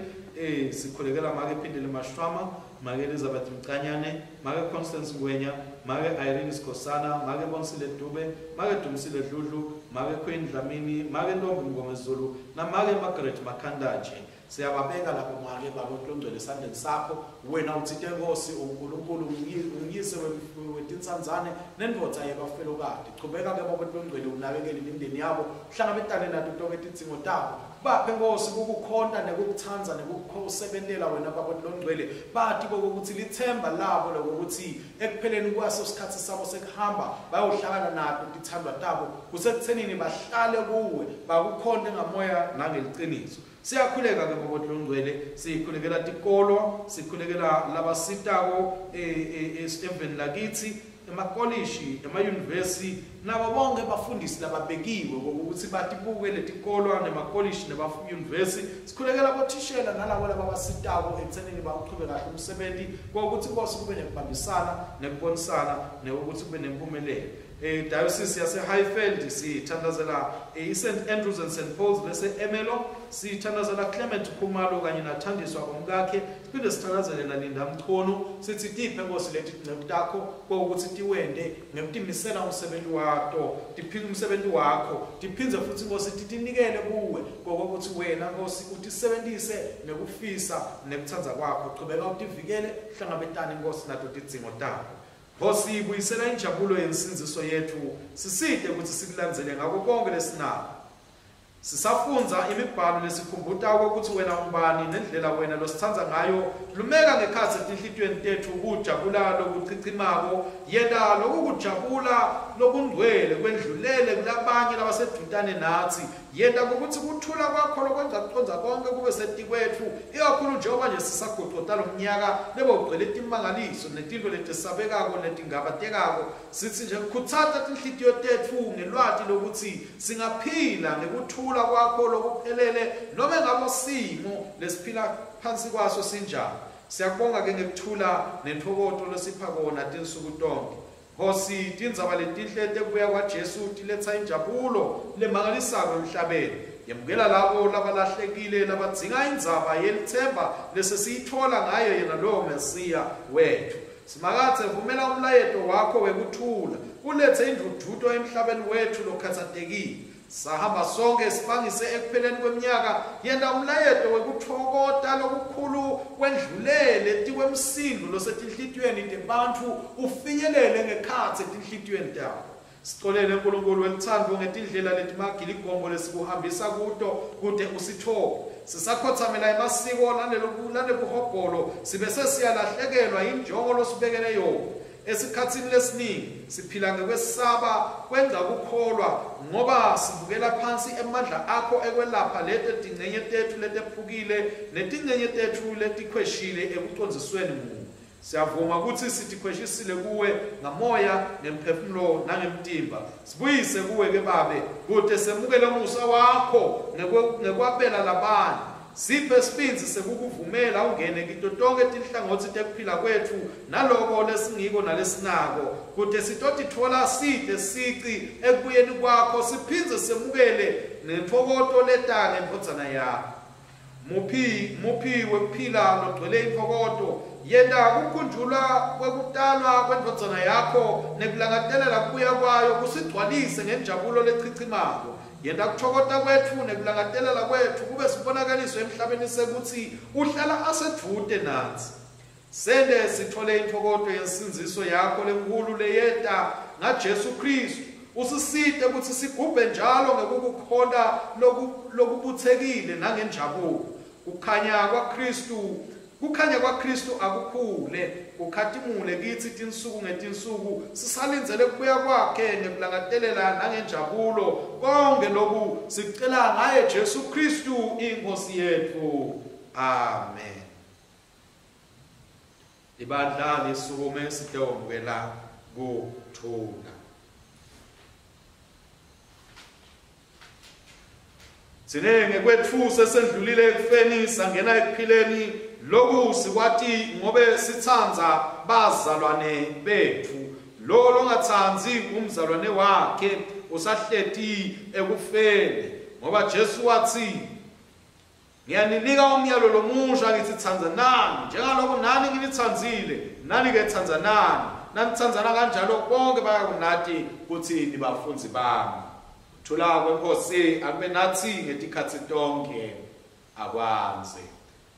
Speaker 4: Sikhulekela make Phindile Mashwama, make Elizabeth Mcanyane, make Constance Ngwenya, make Irene Sikhosana, make Bonsile Dube, make Dumisile Dludlu, make Queen Dlamini, make Ntombi Mngomezulu namake Margaret Makhandaje. Siyababeka labo make Baba longcwele esandleni sakho. Wena uthinte Nkosi uNkulunkulu ungiyise wetinsandzane nendvodza yebafelokati. Chubeka ke Baba longcwele unakekele imindeni yabo, hlangabetane nato tonke tidzingo tabo. Baphe Nkosi kukukhonta nekukutsandza nekukusebentela wena Baba longcwele. Bati kokuthi lithemba labo lokuthi ekupheleni kwaso sikhatsi sabo sekuhamba bayohlangana nato tithandwa tabo, kusekuthenini bahlale kuwe bakukhonte ngamoya nangeliciniso. Siyakhuleka ke Baba longcwele, sikhulekela tikolo, sikhulekela labasitako eveni lakithi, emakolishi, emayunivesi, nabo bonke bafundisi lababekiwe ukuthi batibuke letikolwa nemakolishi nebayunivesi. Sikhulekela bothishela nalabo lababasitako ekuthenini bawuchube kahle umsebenzi, kokuthi Nkosi kube nekubambisana nekubonisana nekuthi kube nempumelelo. Diocese yase Highveld sithandazela i-St Andrews and St Paul's lese Emelo. Sithandazela Clement Khumalo kanye nathandiswa komkakhe, siphinde sithandazele naLinda Mchunu. Sithi tiphe Nkosi leti tinceku takho kokuthi tiwende ngekutimisela umsebenzi wato, tiphile umsebenzi wakho, tiphindze futhi Nkosi titinikele kuwe kokuthi wena Nkosi utisebenzise ngekufisa nekutsandza kwakho. Chubeka utivikele, hlangabetane Nkosi nato tidzingo takho. Nkosi, buyisela injabulo yensindziso yethu, sisite ukuthi sikulandzele ngako konke lesinako. Sisafundza imibhalo lesikhumbutako ukuthi wena ungubani nendlela wena lositsandza ngayo. Lumeka ngekhatsi etinhlitiyweni tetfu kujabula lokuchichimako. Yenta lokukujabula lokungcwele kwendlulele kulabanye labasedvutane natsi. Yenta ukuthi kuthula kwakho lokwenza kucondza konke kube setikwetfu, ikakhulu njengoba nje sisagoqota lo mnyaka lebewugcwele timangaliso netintfo letesabekako netingabatekako. Sithi nje khutsata tinhlitiyo tetfu ngelwati lokuthi singaphila ngekuthula kwakho lokuphelele noma ngabo simo lesiphila phansi kwaso sinjani. Siyakubonga ke ngekuthula nentfokoto losipha kona tinsuku tonke. Nkosi, tindzaba letinhle tekubuya kwaJesu tiletsa injabulo lemangalisako emhlabeni. Yemukela labo labalahlekile labadzinga indzaba yelithemba lesesiyitfola ngaye yena lowo Mesiya wethu. Simakadze, vumela umlayeto wakho wekuthula ulethe indvudvuto emhlabeni wethu lokhatsatekile. Sahamba sonke sibangise ekupheleni kweminyaka, yenta umlayeto wekutfokota lokukhulu kwendlulele tikwemsindvo losetinhlitiyweni tebantfu ufinyelele ngekhatsi etinhlitiyweni tabo. Sicolele Nkulunkulu welithando ngetindlela letimagiligombo lesikuhambisa kuto kute usitfole. Sisakhothamela emasiko lanebuhobholo sibe sesiyalahlekelwa injongo losibekele yona. Esikhatsini lesiningi siphila ngekwesaba kwenza kukholwa ngoba sibukela phansi emandla akho ekwelapha leti tingcenye tetfu letephukile netingcenye tetfu letikhweshile ekucondzisweni nguwe. Siyavuma kutsi sitikhweshisile kuwe ngamoya, ngemphefumulo nangemtimba. Sibuyise kuwe ke Babe, kute semukele umusa wakho ngekwabela labanye. Siphe sibindzi sekukuvumela ungene kito tonkhe tinhlangotsi tekuphila kwetfu naloko lesingiko nalesinako, kute sitotitfola site sici ekubuyeni kwakho siphindze semukele nentfokoto leta ngendvodzana yakho. Muphi muphi wekuphila logcwele intfokoto, yenta kukhunjulwa kwekutalwa kwendvodzana yakho nekulangatelela kubuya kwayo kusigcwalise ngenjabulo lechichimako. Yenta kutfokota kwetfu nekulangatelela kwetfu kube sibonakaliso emhlabeni sekutsi uhlala asedvute natsi. Sente sitfole intfokoto yensindziso yakho lenkhulu leyeta ngaJesu Khristu. Usisite kutsi sigubhe njalo ngekukukhonta lokubutsekile nangenjabulo. Kukhanya kwaKhristu kukhanya kwaKhristu akukhule, kukhatimule kitsi tinsuku ngetinsuku, sisalindzele kubuya kwakhe ngekulangatelela nangenjabulo. Konke loku sikucela ngaye Jesu Khristu iNkhosi yetfu. Amen. Ibandla lisukume sitewamukela kuthula. Tsine ngekwetfu sesendlulile ekufeni sangena ekuphileni, loku sikwati ngobe sitsandza bazalwane betfu. Lo longatsandzi umzalwane wakhe usahleti ekufeni, ngoba Jesu watsi, Ngiyaninika umyalo lomusha ngithi tsandzanani, njengaloko nani nginitsandzile, nani-ke tsandzanani. Nanitsandzana kanjalo bonke bayakunati kutsi nibafundzi bami. Kuthula kweNkhosi akube natsi ngetikhatsi tonkhe. Akwandze.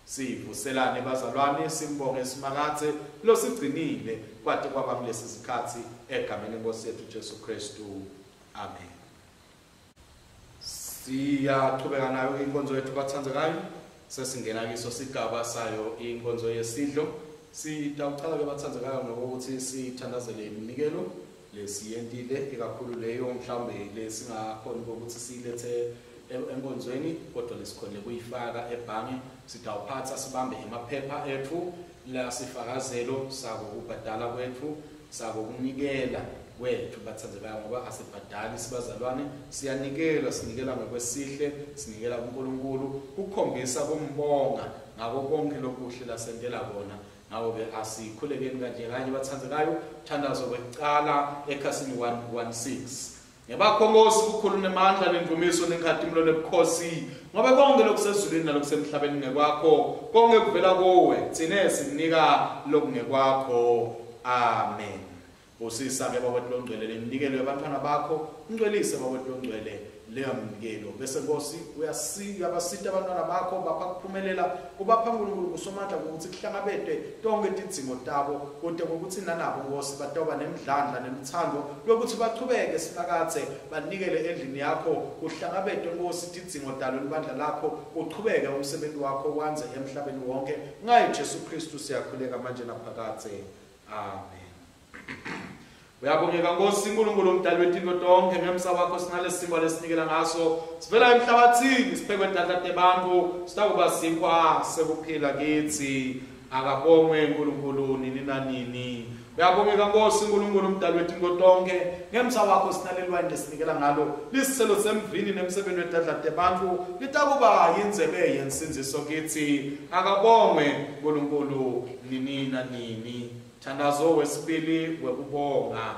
Speaker 4: Sivuselane bazalwane, simbonge Simakadze losigcinile kwate kwaba ngulesi sikhatsi egameni leNkhosi yetfu Jesu Khristu. Amen. Siyachubeka nayo inkonzo yethu bathandzekayo, sesingena kiso sigaba sayo inkonzo yesidlo. Sitawucala ke bathandzekayo ngokuthi sithandazele iminikelo lesiyentile, ikakhulu leyo mhlawumbe lesingakhoni ukuthi siyilethe enkonzweni kodwa lesikhonile kuyifaka ebhange. Sitawuphatha sibambe emaphepha etfu lasifakazelo sako kubhadala kwetfu, sako kunikela kwethu bathandzekayo, ngoba asibhadali sibazalwane, siyanikela, sinikela ngokwesihle, sinikela kuNkulunkulu kukhombisa kumbonga ngako konke lokuhle lasentela kona. Ngako-ke asikhulekeni kanje kanye bathandzekayo. Thandazo kwekucala ekhasini 116. Ngebakho Nkosi kukhulu nemandla nendumiso nenkhatimulo nebukhosi, ngoba konke lokusezulwini nalokusemhlabeni ngekwakho, konke kuvela kuwe, tsine sikunika lokungekwakho. Amen. Busisa-ke Baba wetfu longcwele leminikelo yebantfwana bakho, ungcwelise Baba wetfu longcwele leyo minikelo. Bese Nkosi uyabasita abantwana bakho, bapha kuphumelela, ubapha Nkulunkulu kusomandla ukuthi kuhlangabetwe tonke tidzingo tabo, kute kokuthi nanabo Nkosi batawuba nemdlandla neluthando lwekuthi bachubeke Simakadze banikele endlini yakho, kuhlangabetwe Nkosi tidzingo talo libandla lakho, uchubeke umsebenzi wakho wandze emhlabeni wonke. Ngaye Jesu Kristu siyakhuleka manje naphakadze. Amen. Uyabongeka Nkosi uNkulunkulu umdali wetintfo tonkhe, ngemsa wakho sinalesimo lesinikela ngaso, sivela emhlabathini siphekwe tandla tebantfu, sitakuba sinkwa sekuphila kitsi. Akabongwe uNkulunkulu nini nanini. Uyabongeka Nkosi uNkulunkulu umdali wetintfo tonkhe, ngemsa wakho sinalelwani lesinikela ngalo, lisitselo semvini nemsebenzi wetandla tebantfu, litakuba yindzebe yensindziso kitsi. Akabongwe uNkulunkulu nini nanini. Thandazo wesibili wekubonga.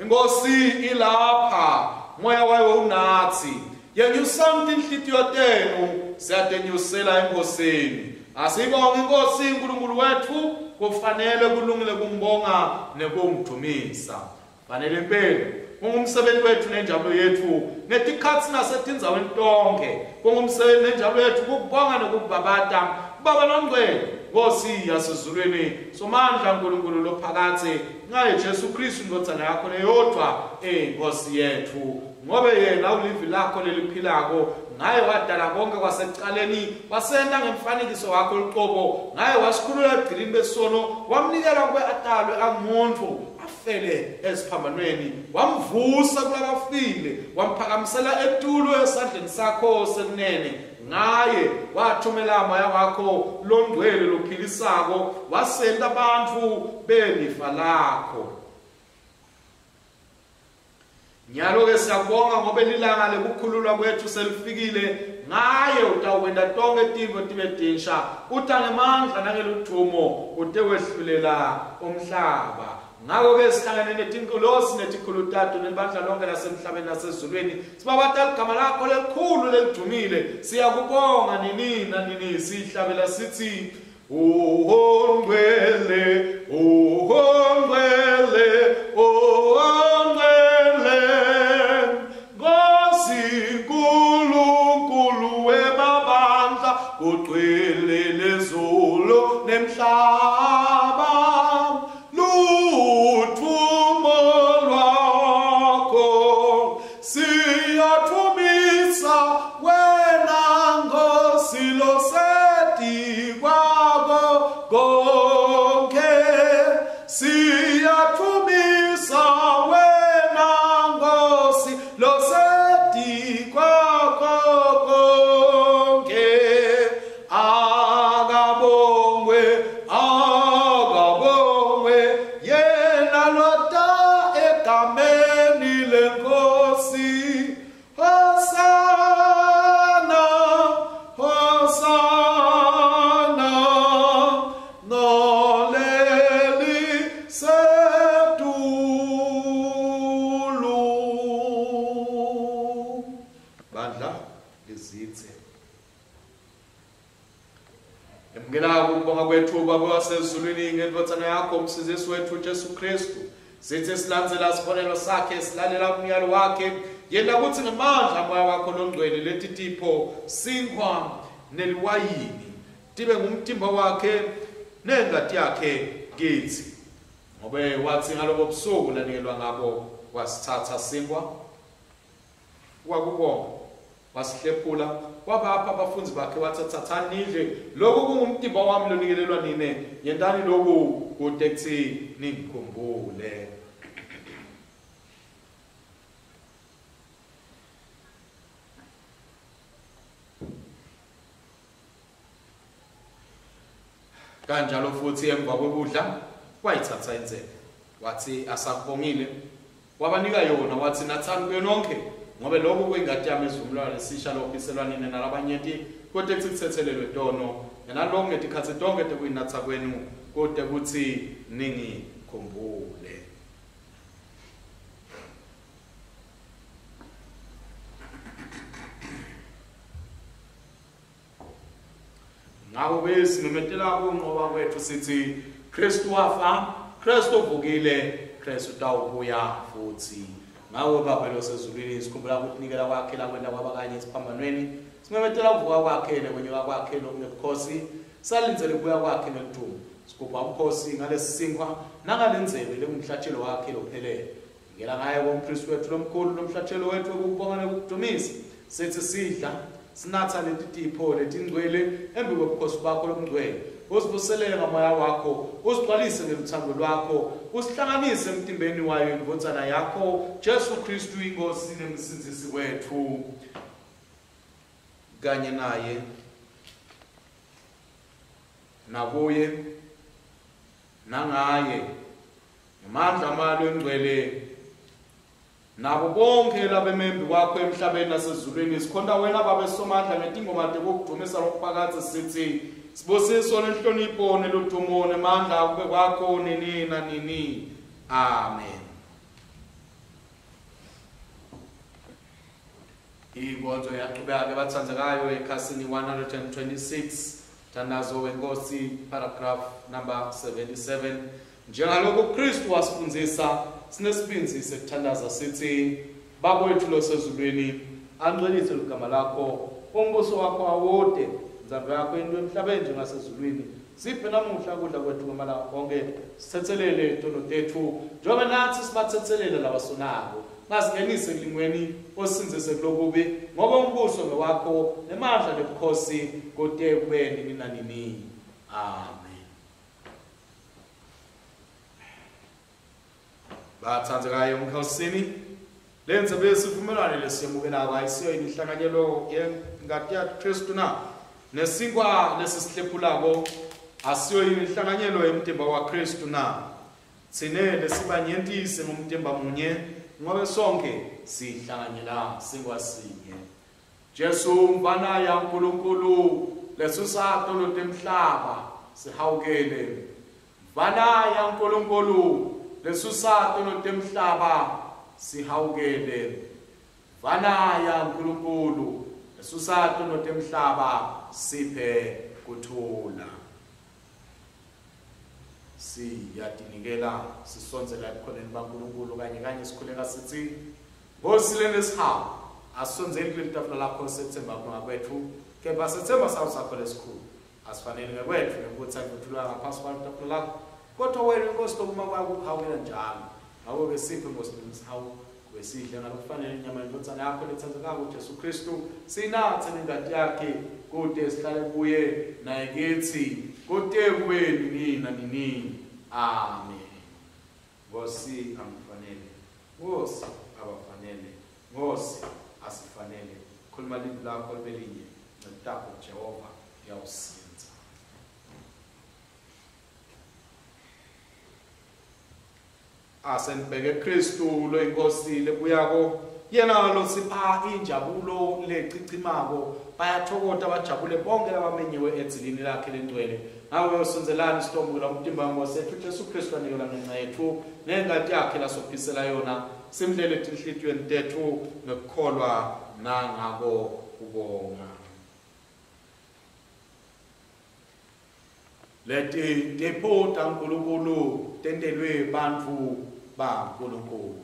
Speaker 4: Inkosi ilapha, moya wayo unathi. Yenyusani tinhlitiyo tenu, siyatenyusela eNkosini. Asibonge iNkosi uNkulunkulu wetfu, kufanele kulungile kumbonga nekumdumisa. Fanele impela kungumsebenzi wetfu nenjabulo yetfu ngetikhatsi nasetindzaweni tonkhe. Kungumsebenzi nenjabulo yetfu kukubonga nekukubabata Baba longcwele, Nkosi yasezulwini, Somandla Nkulunkulu lophakadze, ngaye Jesu Kristu indvodzana yakho leyodvwa eyiNkhosi yetfu. Ngobe yena ulivi lakho leliphilako, Ngaye wadala konke kwasekucaleni, wasenta ngemfanekiso wakho luqobo. Ngaye wasikhulula ebugqilini besono, wamnikela kube atalwe angumuntu, afele esiphambanweni, wamvusa kulabafile, wamphakamisela etulo esandleni sakho sekunene. Ngaye wathumela moya wakho longcwele lophilisako, wasenta bantfu belifa lakho. Nyalo-ke siyabonga ngoba lilanga lekukhululwa kwethu selifikile. Ngaye utawukwenta tonke tintfo tibe tinsha, uta ngemandla nangeludvumo utekwehlulela umhlaba. Ngako-ke sihlangene netingilosi netikhulu tato nelibandla lonke lasemhlabeni nasezulwini, sibabata ligama lakho lelikhulu lelidumile. Siyakubonga nini nanini, sihlabela sithi: Ungcwele, ungcwele, ungcwele, Nkosi Nkulunkulu wemabandla, kugcwele lezulu nemhlaba ludvumo lwakho. Siyathumisa wena Nkosi losetikwako konke, siyathumisa wena Nkosi losetikwako konke. Akabongwe, akabongwe yena lota egameni lenkosi. Hosana, Hosana, noleli setulu. Bandla lizitse. Emukela ukubonga kwethu Baba wasezulwini ngendvodzana yakho umsindzisi wethu Jesu Kristu. Sithi silandzela sibonelo sakhe, silalela umyalo wakhe. Yenta kutsi ngemandla moya wakho longcwele leti tipho, sinkhwa neliwayini, tibe ngumtimba wakhe nengati yakhe kitsi. Ngobe watsi ngalobo busuku lanikelwa ngabo, wasitsatsa sinkhwa, wakubonga, wasihlephula, wabapha abafundzi bakhe, watsi: Tsatsani nidle, lokhu kungumtimba wami lonikelelwa nine, yentani lokhu kute kutsi ningikhumbule. Kanjalo futhi emva kwekudla wayithatha indzebe, wathi asakubongile wabanika yona, wathi: Natsani kuyo nonke, ngobe lokhu kuyingati yami esivumelwano lesisha lokhiselwa nine nalabanyenti kute kutsi kutsetselelwe tono. Nalokhu ngetikhatsi tonke tekuyinatsa kwenu kute kutsi ningikhumbule. Ngako-ke simemetela kunqoba kwethu sithi: Kristu wafa, Kristu uvukile, Kristu utawubuya futhi. Ngawe Baba losezulwini sikhumbula ukutinikela kwakhe lakwenta kwaba kanye esiphambanweni. Simemetela ukuvuka kwakhe nekwenyuka kwakhe lokunebukhosi, salindzele kubuya kwakhe ngeludumo. Sigubha umkhosi ngalesi sinkhwa nangalendzebe lengumhlatshelo wakhe lophelele. Ngela ngaye kompristi wethu lomkhulu lomhlatshelo wethu wokubonga nekukudumisa. Sithi sidla sinatha leti tipho letingcwele embi kwebukhosi bakho lobungcwele, usivuselele ngamoya wakho, usigcwalise ngeluthando lwakho, usihlanganise emtimbeni wayo indvodzana yakho Jesu Kristu inkosi nemsindzisi wethu. Kanye naye, nakuye, nangaye, ngemandla amalo engcwele, nabo bonke labemembi kwakho emhlabeni nasezulwini, sikhonta wena Babe Somandla ngetingoma tekukudumisa lokuphakadze sithi: Sibusiso nenhlonipho neludumo nemandla kube kwakho nini nanini. Amen. Inkonzo iyaqhubeka-ke bathandzekayo ekhasini 126, Thandazo wenkosi, paragraph number 77. Njengalokhu Kristu wasifundzisa, sinesibindzi sekuthandaza sithi: Baba wethu losezulwini, angcweliswe ligama lakho, umbuso wakho awude, intsandvo yakho yentiwe emhlabeni njengasezulwini. Siphe namuhla kudla kwethu kwamalanga onke, sithethelele tono tetfu njengoba natsi sibathethelele labasonako. Ngasingenise ekulingweni, usindzise kulokubi, ngoba umbuso ngewakho nemandla nebukhosi kute kube nini nanini. Amen. Bathandzekayo eNkhosini, le ndzebe yesivumelwano lesiyemukelako ayisiyo yini inhlanganyelo yengati yaKristu na? Nesinkwa lesisihlephulako asiyo yini inhlanganyelo yemtimba waKristu na? Tsine lesibanyenti singumtimba munye, ngobe sonke sihlanganyela sinkwa sinye. Jesu mfana yaNkulunkulu lesusa tono temhlaba sihawukele. Mfana yaNkulunkulu lesusa tono temhlaba sihawukele. Mfana yaNkulunkulu lesusa tono temhlaba siphe kuthula. Siyatinikela sisondzela ebukhoneni baNkulunkulu kanye kanye sikhuleka sithi Nkosi lenesihawu, asisondzeli kuleli tafula lakho sethemba kulunga kwetfu, kepha sethemba sawo sakho lesikhulu. Asifanele ngekwetfu ngekutsi akuthulwa ngaphasi kwalo tafula lakho, kodwa wena inkosi lokuma kwakho ukuhawukela njalo. Ngakho-ke siphe Nkosi lenesihawu, kube sidle ngalokufanele inyama yendvodzana yakho letsandzekako Jesu Khristu, sinatse nengati yakhe, kute sihlale kuye naye kitsi, kute kube nini nanini. Amen. Nkosi angifanele, Nkosi abafanele, Nkosi asifanele. Khuluma livi lakho libe linye, nceku takho Jehova iyawusindza. Asenibheke Kristu loyinkosi lebuyako, yena losipha injabulo lecichimako. Bayathokota bajabule bonke labamenyiwe edzilini lakhe lengcwele. Ngako sondelani sitomukela umtimba weNkosi yetfu Jesu Kristu anikela ngenca yetfu nengati yakhe lasophisela yona, simdlele etinhlitiyweni tetfu ngekukholwa nangako kubonga. Leti tipho taNkulunkulu tentelwe bantfu baNkulunkulu.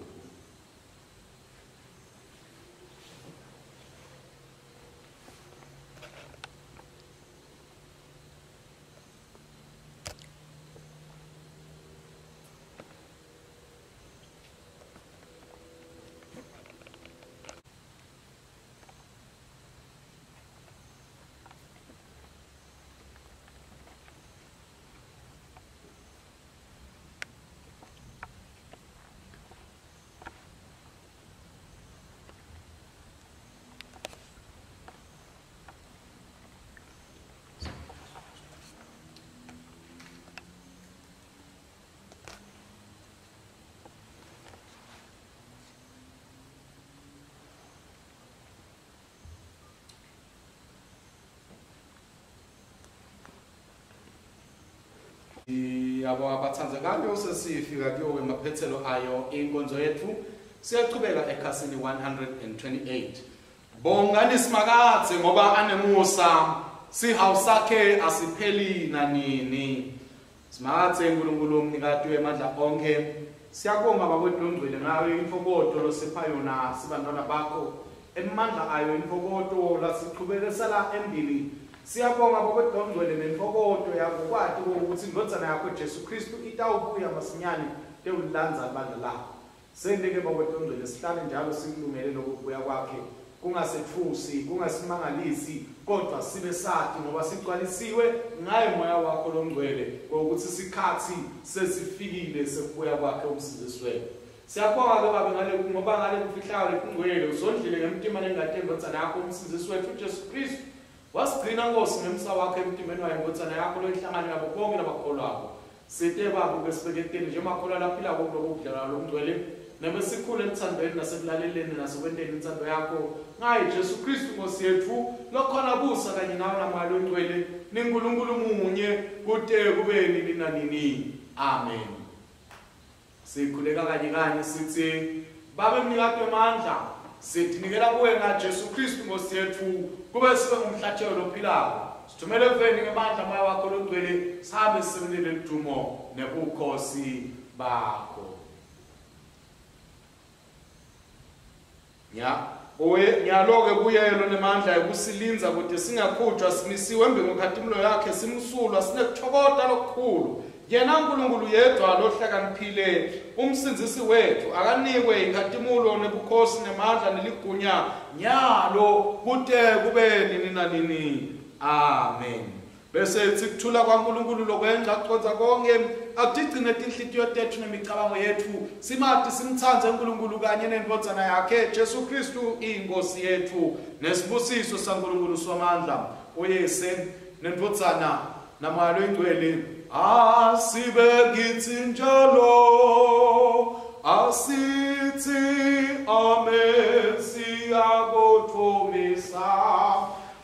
Speaker 4: Yabo abathandzekayo, sesifika kuyo emaphethelo ayo inkonzo yetfu. Siyachubeka ekhasini 128. Bongani Simakadze ngoba anemusa, sihawu sakhe asipheli nanini. Simakadze Nkulunkulu umnikati wemandla onke, siyabonga bakwethu longcwele ngayo intokoto losipha yona sibantwana bakho, emandla ayo intokoto lasichubekisela embili. Siyabonga bakwethu longcwele nentokoto yakukwati ukuthi indvodzana yakho Jesu Kristu itawubuya masinyane tewulandza libandla lakho. Sente-ke bakwethu longcwele sihlale njalo sikulungele lokubuya kwakhe, kungasetfusi, kungasimangalisi, kodwa sibe sati ngoba sigcwalisiwe ngaye moya wakho longcwele ngokuthi sikhathi sesifikile sekubuya kwakhe umsindzisi wethu. Siyabonga ke babe ngale ngoba ngale kufihlakalo lekungcwele uzondlile ngemtima nengati yendvodzana yakho umsindzisi wethu Jesu Kristu. Wasigcina Nkosi ngemsa wakho emtimbeni wayo indvodzana yakho loyinhlangano yabo bonke labakholwako. Site babo besibeketeni njengemakholwa laphilako kulobu budlelwano lobungcwele, nebe sikhule eluthandweni nasekulaleleni nasekwenteni intsandvo yakho ngaye Jesu Kristu Nkosi yetfu, lokhona busa kanye nawe naMoya loNgcwele, niNkulunkulu munye kute kube nini nanini. Amen. Sikhuleka kanye kanye sithi, Babe mnikati wemandla, sitinikela kuwe ngaJesu Kristu Nkosi yetfu, kube sibe ngumhlatshelo lophilako. Sithumele eveni ngemandla moya wakho longcwele, sihambe sisebentele ludumo nebukhosi bakho. Nya kuye nyalo-ke kuye lonemandla ekusilindza kute singakhutjwa simisiwe embi kwenkhatimulo yakhe simsulwa sinekutfokota lokukhulu. Yena uNkulunkulu yedwa lohlakaniphile, umsindzisi wethu, akanikwe inkhatimulo nebukhosi nemandla neligunya nyalo kute kube nini nanini. Amen. Bese ithi kuthula kwaNkulunkulu lokwenza kucondza konke akutigcine tinhlitiyo tethu nemicabango yethu, simati simtsandze uNkulunkulu kanye nendvodzana yakhe Jesu Kristu inkosi yethu, nesibusiso saNkulunkulu somandla uyise nendvodzana namoya loyingcwele asibe kitsi njalo. Asithi amen, siyakudvumisa.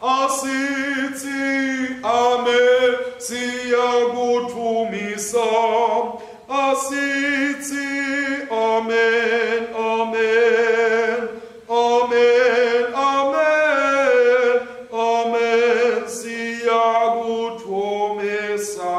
Speaker 4: Asithi amen, siyakudvumisa. Asithi amen, amen, amen, amen, amen, siyakudvumisa.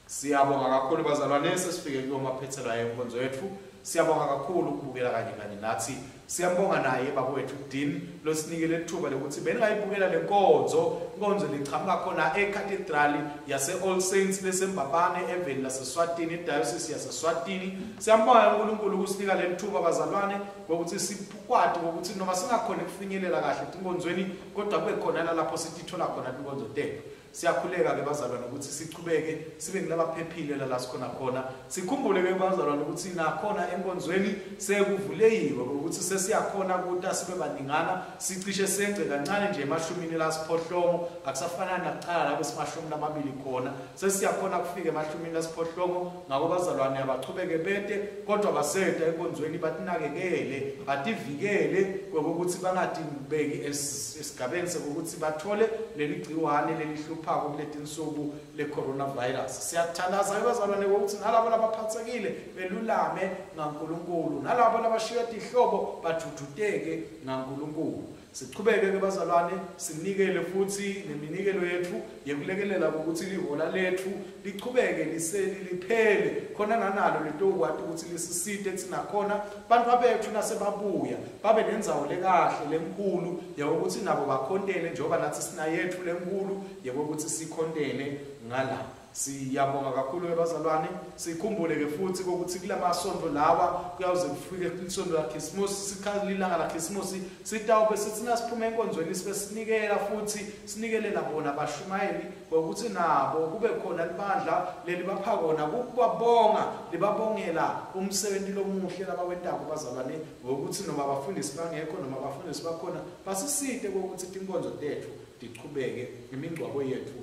Speaker 4: Siyabonga kakhulu bazalwane, sesifike kuyo maphethelo yenkonzo yethu. Siyabonga kakhulu ukubukela kanye kanye nathi. Siyabonga naye baba wethu Dean losinikele ithuba lokuthi beningayibukela lenkonzo, inkonzo lichamuka khona eCathedral yase All Saints leseMbabane eveni laseSwatini, iDiocese yaseSwatini. Siyambonga uNkulunkulu ukusinika lelithuba bazalwane ngokuthi sikwati ukuthi noma singakhona ukufinyelela kahle tinkonzweni kodwa kube khona lapho sitithola khona tinkonzo tethu. Siyakhuleka ke bazalwane ukuthi sichubeke sibe ngilabaphephile la sikhona khona. Sikhumbule ke bazalwane ukuthi nakhona enkonzweni sekuvuleyiwe ukuthi sesiyakhona kuta sibe baningana, sicishe sence kancane nje emashumini lasiphohlongo, akusafanani nakuqala lapho simashumi lamabili khona. Sesiyakhona kufika emashumini lasiphohlongo. Ngako bazalwane abachubeke bete kodwa baseta enkonzweni batinakekele, bativikele ukuthi bangatibeki esigabeni sokuthi bathole leli gciwane lelihluphako kuletinsuku le-coronavirus. Siyathandaza ke bazalwane ukuthi nalabo labaphathekile belulame ngaNkulunkulu, nalabo labashiya tihlobo baduduteke ngaNkulunkulu. Sichubeke ke bazalwane sinikele futhi neminikelo yethu yekulekelela ukuthi lihola lethu lichubeke liseli liphele khona nanalo litokwati ukuthi lisisite thina khona bantu bethu nasebabuya babe nendzawo lekahle lenkulu yokuthi nabo bakhontele njengoba nathi sinayethu lenkulu yokuthi sikhontele ngala. Siyabonga kakhulu ke bazalwane. Sikhumbule ke futhi ukuthi kulamasonto lawa kuyawuze kufike isonto la Christmas, sikhathi ilanga la Christmas, sitawube sithi nasiphume enkonzweni sibe sinikela futhi sinikelela bona abashumayeli ngokuthi nabo kube khona libandla leli bapha kona ukubabonga, libabongela umsebenzi lomuhle labawentako bazalwane ngokuthi noma abafundisi bangekho noma abafundisi bakhona basisite ukuthi tinkonzo tethu tichubeke, imingcwabo yethu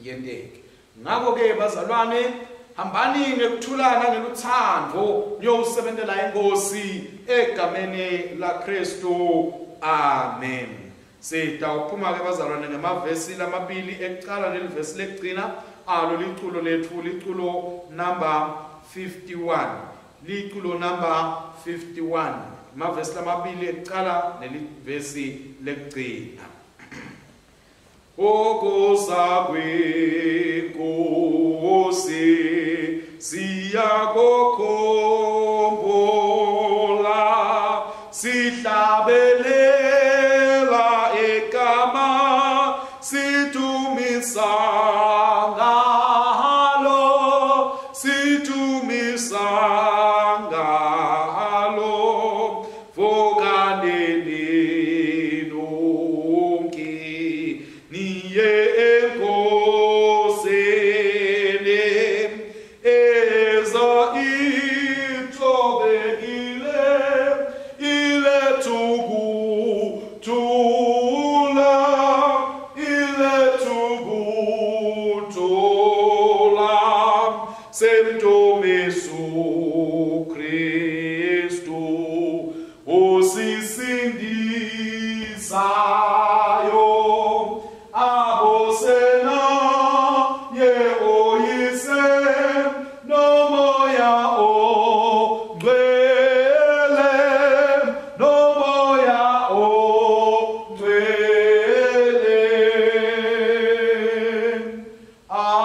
Speaker 4: yenteke. Ngakho ke bazalwane, hambani ngekuthulana ngeluthando niyosebenzela inkosi egameni la Kristu. Amen. Sitawuphuma ke bazalwane ngemavesi lamabili ekucala nelivesi lekugcina alo liculo lethu, liculo number 51. Liculo number 51. Amavesi lamabili ekucala nelivesi lekugcina. Ukuza kwenkosi siyakukhumbula, sihlabelela igama sidumisa ngalo, sidumisa ngalo. Vukani nonke niye enkosini eza ithobekile iletha ukuthula, iletha ukuthula. Semdumisu Kristu osisindisayo, abosena ye oyise nomoya ongcwele, nomoya ongcwele. Amen.